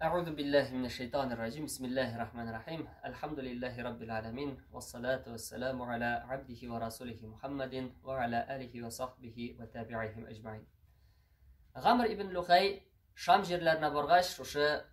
أعوذ بالله من الشيطان الرجيم بسم الله الرحمن الرحيم الحمد لله رب العالمين والصلاة والسلام على عبده ورسوله محمد وعلى آله وصحبه وتابعيهم أجمعين Гамр ибн Лухай Шам җирләренә баргач, шушы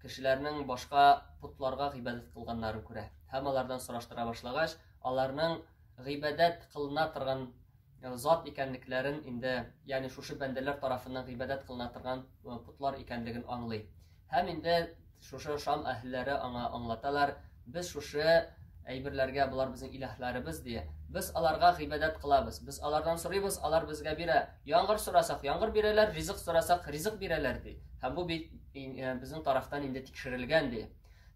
кешеләрнең башка потларга гыйбадәт кылганнарын күрә. Һәм алардан сораштыра башлагач, аларның гыйбадәт кылына торган зат икәнлекләрен инде, ягъни шушы бәндәләр тарафыннан гыйбадәт кылына торган потлар икәнлеген аңлый. Һәм инде шушы Шам әһелләре аңа аңлаталар, без шушы әйберләргә, болар безнең илаһларыбыз ди. Без аларга гыйбадәт кылабыз. Без алардан сорыйбыз, алар безгә бирә. Яңгыр сорасак, яңгыр бирәләр, ризык сорасак, ризык бирәләр ди. Һәм бу бит безнең тарафтан инде тикшерелгән ди.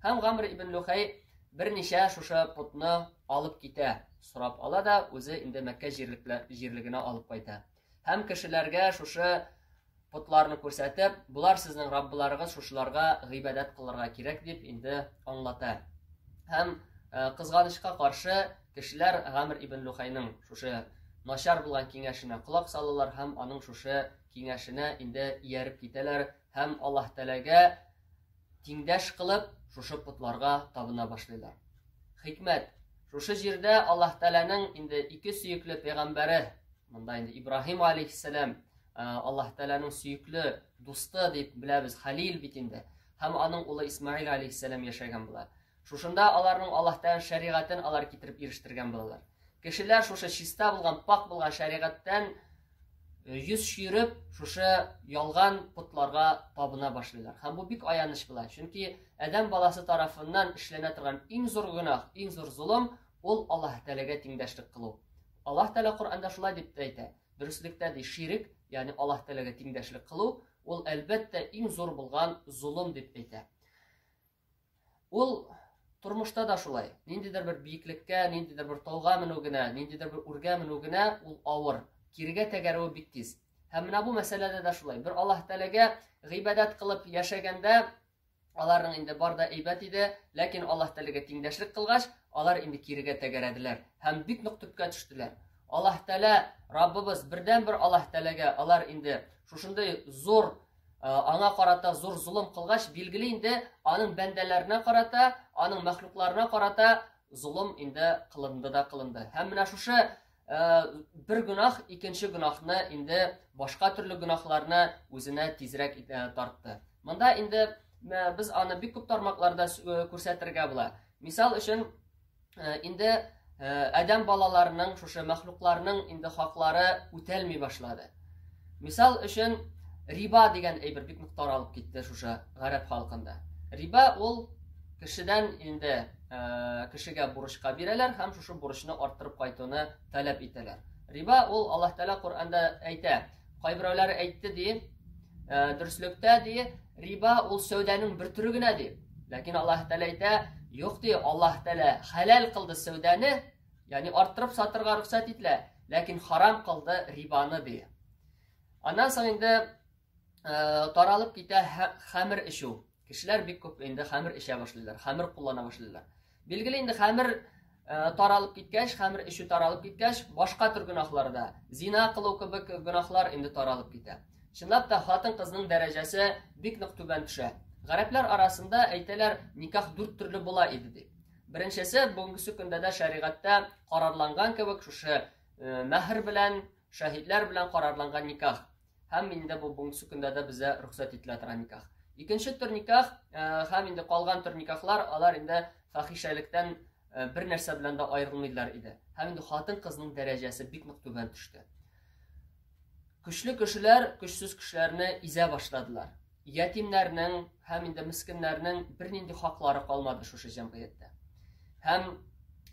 Һәм Гамр ибн Лухай берничә шушы потны алып китә, сорап ала да, үзе инде Мәккә җирлегенә алып кайта. Һәм кешеләргә шушы потларны күрсәтеп, болар сезнең Раббыларыгыз, шушыларга гыйбадәт кылырга кирәк дип инде аңлата. Һәм э, кызганычка каршы кешеләр Гамр ибн Лухайның шушы начар булган киңәшенә колак салалар һәм аның шушы киңәшенә инде ияреп китәләр һәм Аллаһ Тәгаләгә тиңдәш кылып, шушы потларга табына башлыйлар. Хикмәт. Шушы җирдә Аллаһ Тәгаләнең инде ике сөекле пәйгамбәре, монда инде Ибраһим алейхиссәлам, э, Аллаһ Тәгаләнең сөекле дусты дип беләбез, Халил бит инде. Һәм аның улы Исмаил алейхиссәлам яшәгән була. Шушында аларның Аллаһ Тәгаләнең шәригатен алар китереп ирештергән булалар. Кешеләр шушы чиста булган, пак булган шәригатьтән йөз чөереп, шушы ялган потларга табына башлыйлар. Һәм бу бик аяныч була. Чөнки адәм баласы тарафыннан эшләнә торган иң зур гөнаһ, иң зур золым ул Аллаһ Тәгаләгә тиңдәшлек кылу. Аллаһ Тәгалә Коръәндә шулай дип тә әйтә. Дөреслектә ди, ширек, ягъни Аллаһ Тәгаләгә тиңдәшлек кылу, ул әлбәттә иң зур булган золым дип әйтә. Ул тормышта да шулай. Ниндидер бер биеклеккә, ниндидер бер тауга менү генә, ниндидер бер үргә менү генә ул авыр. Кирегә тәгәрүе бик тиз. Һәм менә бу мәсьәләдә дә шулай. Бер Аллаһ Тәгаләгә гыйбадәт кылып яшәгәндә аларның инде бар да әйбәт иде, ләкин Аллаһ Тәгаләгә тиңдәшлек кылгач, алар инде кирегә тәгәрәделәр һәм бик нык төпкә төштеләр. Аллаһ Тәгалә, Раббыбыз, бердәнбер Аллаһ Тәгаләгә алар инде шушындый зур аңа карата зур золым кылгач, билгеле инде аның бәндәләренә карата, аның мәхлукларына карата золым инде кылынды да кылынды. Һәм менә шушы бер гөнаһ икенче гөнаһны инде башка төрле гөнаһларны үзенә тизрәк тартты. Монда инде без аны бик күп тармакларда күрсәтергә була. Мисал өчен, инде адәм балаларының, шушы мәхлукларның инде хаклары үтәлми башлады. Мисал өчен, риба дигән әйбер бик нык таралып китте шушы гарәп халкында. Риба ул кешедән инде кешегә бурычка бирәләр һәм шушы бурычны арттырып кайтуны таләп итәләр. Риба ул Аллаһ Тәгалә Коръәндә әйтә. Кайберәүләр әйтте ди, дөреслектә ди, риба ул сәүдәнең бер төре генә ди. Ләкин Аллаһ Тәгалә әйтә, юк ди, Аллаһ Тәгалә хәләл кылды сәүдәне, ягъни арттырып сатырга рөхсәт ителә, ләкин харам кылды рибаны ди. Аннан соң инде таралып китә хәмер эчү. Кешеләр бик күп инде хәмер эчә башлыйлар, хәмер куллана башлыйлар. Билгеле инде хәмер таралып киткәч, хәмер эчү таралып киткәч, башка төр гөнаһлар да, зина кылу кебек гөнаһлар инде таралып китә. Чынлап та хатын-кызның дәрәҗәсе бик нык түбән төшә. Гарәпләр арасында әйтәләр, никах дүрт төрле була иде дип. Беренчесе, бүгенгесе көндә дә шәригатьтә карарланган кебек шушы мәһр белән, шаһитләр белән карарланган никах. Һәм инде бу бүгенге көндә дә бездә рөхсәт ителә торган никах. Икенче төр никах һәм инде калган төр никахлар, алар инде фахишәлектән бер нәрсә белән дә аерылмыйлар иде. Һәм инде хатын-кызның дәрәҗәсе бик нык түбән төште. Көчле кешеләр көчсез кешеләрне изә башладылар. Ятимнәрнең һәм инде мескеннәрнең бернинди хаклары калмады шушы җәмгыятьтә. Һәм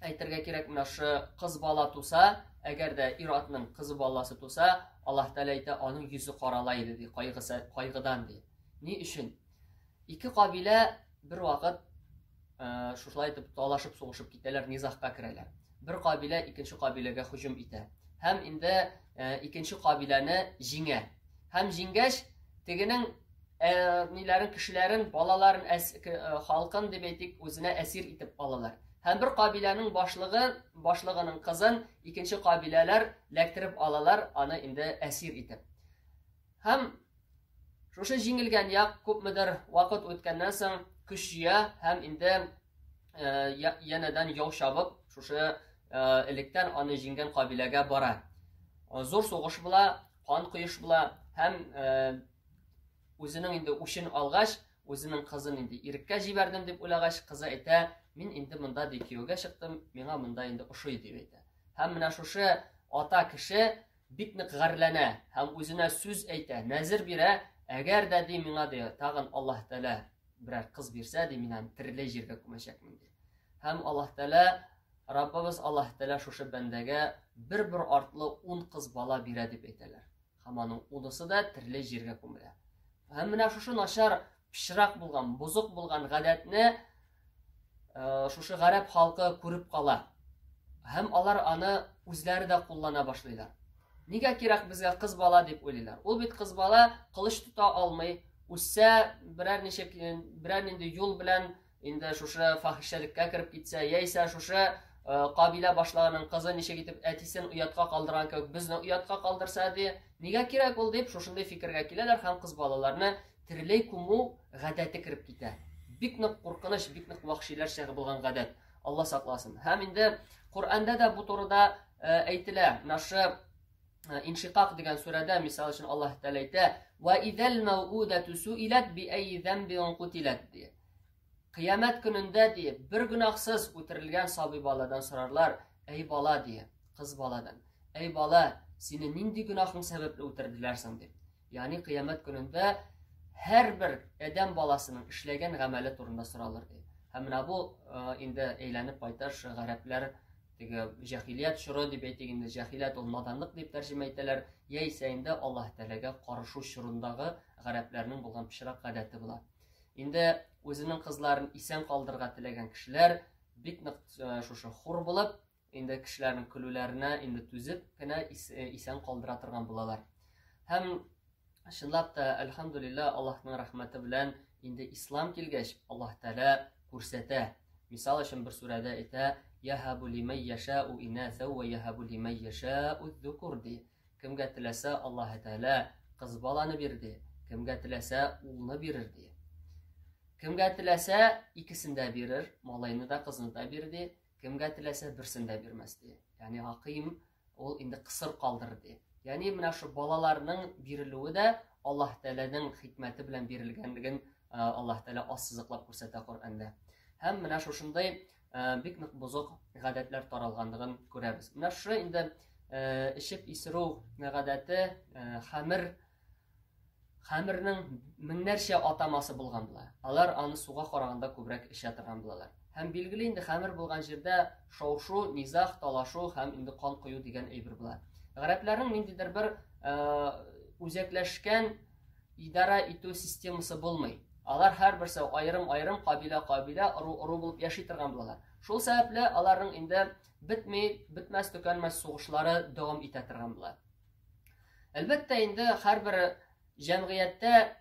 әйтергә кирәк, менә шушы кыз бала туса, әгәр дә ир-атның кызы баласы туса, Аллаһ Тәгалә әйтә, аның йөзе карала иде ди, кайгысы, кайгыдан ди. Ни өчен? Ике кабилә бер вакыт шушылай итеп талашып сугышып китәләр, низагка керәләр. Бер кабилә икенче кабиләгә һөҗүм итә. Һәм инде икенче кабиләне җиңә. Һәм җиңгәч, тегенең ниләрен, кешеләрен, балаларын, халкын дип әйтик, үзенә әсир итеп алалар. Һәм бер кабиләнең башлыгы, башлыгының кызын икенче кабиләләр ләктереп алалар, аны инде әсир итеп. Һәм Шушы җиңелгән як күпмедер вакыт үткәннән соң көч җыя һәм инде янәдән яу чабып, шушы электән аны җиңгән кабиләгә бара. Зур сугыш була, кан коеш була һәм үзенең инде үчен алгач, үзенең кызын инде иреккә җибәрдем дип уйлагач, кызы әйтә, мин инде монда ди кияүгә чыктым, миңа монда инде ошый дип әйтә. Һәм менә шушы ата кеше бик нык гарьләнә һәм үзенә сүз әйтә, нәзер бирә, әгәр дә ди миңа ди, тагын Аллаһ Тәгалә берәр кыз бирсә ди, мин аны тереләй җиргә күмәчәкмен ди. Һәм Аллаһ Тәгалә, Раббыбыз Аллаһ Тәгалә шушы бәндәгә бер-бер артлы 10 кыз бала бирә дип әйтәләр. Һәм аның унысы да терле җиргә күмелә. Һәм менә шушы начар, пычрак булган, бозык булган гадәтне шушы гарәп халкы күреп кала. Һәм алар аны үзләре дә куллана башлыйлар. Нигә кирәк безгә кыз бала дип уйлыйлар. Ул бит кыз бала кылыч тота алмый, үссә берәр ничек берәр нинди юл белән инде шушы фахишәлеккә кереп китсә, яисә шушы кабилә башлыгының кызы ничек итеп әтисен оятка калдырган кебек безне оятка калдырса ди, нигә кирәк ул дип шушындый фикергә киләләр һәм кыз балаларны тереләй күмү гадәте кереп китә. Бик нык куркыныч, бик нык вәхшиләрчә булган гадәт. Алла сакласын. Һәм инде Коръәндә дә бу турыда әйтелә. Менә шушы Иншикак дигән сүрәдә, мисал өчен, Аллаһ Тәгалә әйтә: "Ва изәл мәүудату суилат би әйи зәмбин кутилат" ди. Кыямәт көнендә ди, бер гөнаһсыз үтерелгән сабый баладан сорарлар, әй бала ди, кыз баладан. Әй бала, сине нинди гөнаһың сәбәпле үтерделәр соң дип. Ягъни кыямәт көнендә һәрбер адәм баласының эшләгән гамәле турында соралыр ди. Һәм менә бу инде әйләнеп кайта шушы гарәпләр теге җәһилият чоры дип әйтик инде, җәһилият ул наданлык дип тәрҗемә итәләр, яисә инде Аллаһ Тәгаләгә карышу чорындагы гарәпләрнең булган пычрак гадәте була. Инде үзенең кызларын исән калдырырга теләгән кешеләр бик нык шушы хур булып, инде кешеләрнең көлүләренә инде түзеп кенә исән калдыра торган булалар. Һәм чынлап та, әлхәмдулилла, Аллаһның рәхмәте белән инде ислам килгәч, Аллаһ Тәгалә күрсәтә. Мисал өчен бер сүрәдә әйтә: "Яһабу лимәй яшәу инәсә ва яһабу лимәй яшәу зукур" ди. Кемгә теләсә Аллаһ Тәгалә кыз баланы бирде, кемгә теләсә улны бирер ди. Кемгә теләсә икесен дә бирер, малайны да, кызны да бирер ди. Кемгә теләсә берсен дә бирмәс ди. Ягъни гакыйм ул инде кысыр калдырыр ди. Ягъни менә шу балаларның бирелүе дә Аллаһ Тәгаләнең хикмәте белән бирелгәнлеген Аллаһ Тәгалә ассызыклап күрсәтә Коръәндә. Һәм менә шушындый бик нык бозык гадәтләр таралганлыгын күрәбез. Менә шушы инде эчеп исерү гадәте, хәмер хәмернең меңнәрчә атамасы булган була. Алар аны суга караганда күбрәк эчә торган булалар. Һәм билгеле инде хәмер булган җирдә шау-шу, низах, талашу һәм инде кан кою дигән әйбер була. Гарәпләрнең ниндидер бер үзәкләшкән идарә итү системасы булмый. Алар һәрберсе аерым-аерым кабилә-кабилә, ыру-ыру булып яши торган булалар. Шул сәбәпле аларның инде бетми, бетмәс, төкәнмәс сугышлары дәвам итә торган була. Әлбәттә инде һәрбер җәмгыятьтә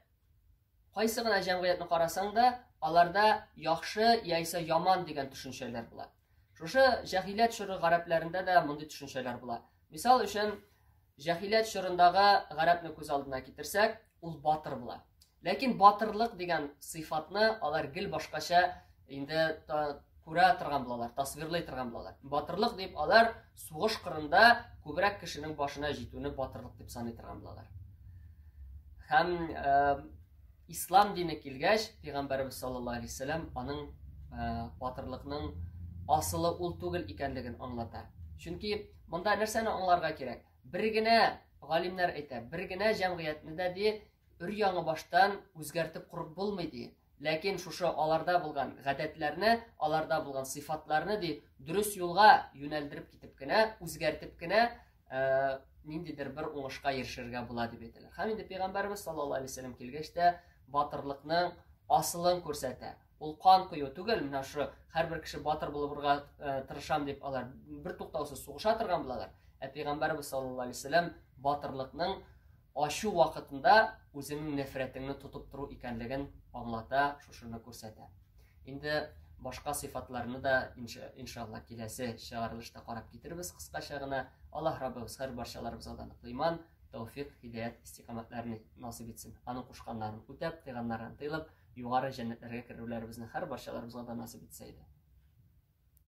кайсы гына җәмгыятьне карасаң да, аларда яхшы яисә яман дигән төшенчәләр була. Шушы җәһилият чоры гарәпләрендә дә мондый төшенчәләр була. Мисал өчен, җәһилият чорындагы гарәпне күз алдына китерсәк, ул батыр була. Ләкин батырлык дигән сыйфатны алар гел башкача инде күрә торган булалар, тасвирлый торган булалар. Батырлык дип алар сугыш кырында күбрәк кешенең башына җитүне батырлык дип саный торган булалар. Һәм ислам дине килгәч, пәйгамбәребез саллаллаһу алейһи вәсәлләм аның батырлыкның асылы ул түгел икәнлеген аңлата. Чөнки монда нәрсәне аңларга кирәк? Бер генә галимнәр әйтә, бер генә җәмгыятьне дә ди, өр-яңы баштан үзгәртеп корып булмый ди. Ләкин шушы аларда булган гадәтләрне, аларда булган сыйфатларны ди, дөрес юлга юнәлдереп китеп кенә, үзгәртеп кенә, ниндидер бер уңышка ирешергә була дип әйтәләр. Һәм инде пәйгамбәребез саллаллаһу алейһи вәсәлләм килгәч тә батырлыкның асылын күрсәтә. Ул кан кою түгел, менә шушы һәрбер кеше батыр булырга тырышам дип алар бер туктаусыз сугыша торган булалар. Ә пәйгамбәребез саллаллаһу алейһи вәсәлләм батырлыкның ачу вакытында үзеңнең нәфрәтеңне тотып тору икәнлеген аңлата, шушыны күрсәтә. Инде башка сыйфатларны да иншалла киләсе чыгарылышта карап китербез кыскача гына. Аллаһ Раббыбыз һәр барчаларыбызга да ныклы иман, тәүфик, һидаят, истикамәтләрне насыйп итсен. Аның кушканнарын үтәп, тыйганнарын тыелып, югары җәннәтләргә керүләребезне һәрбарчаларыбызга да насыйп итсә иде.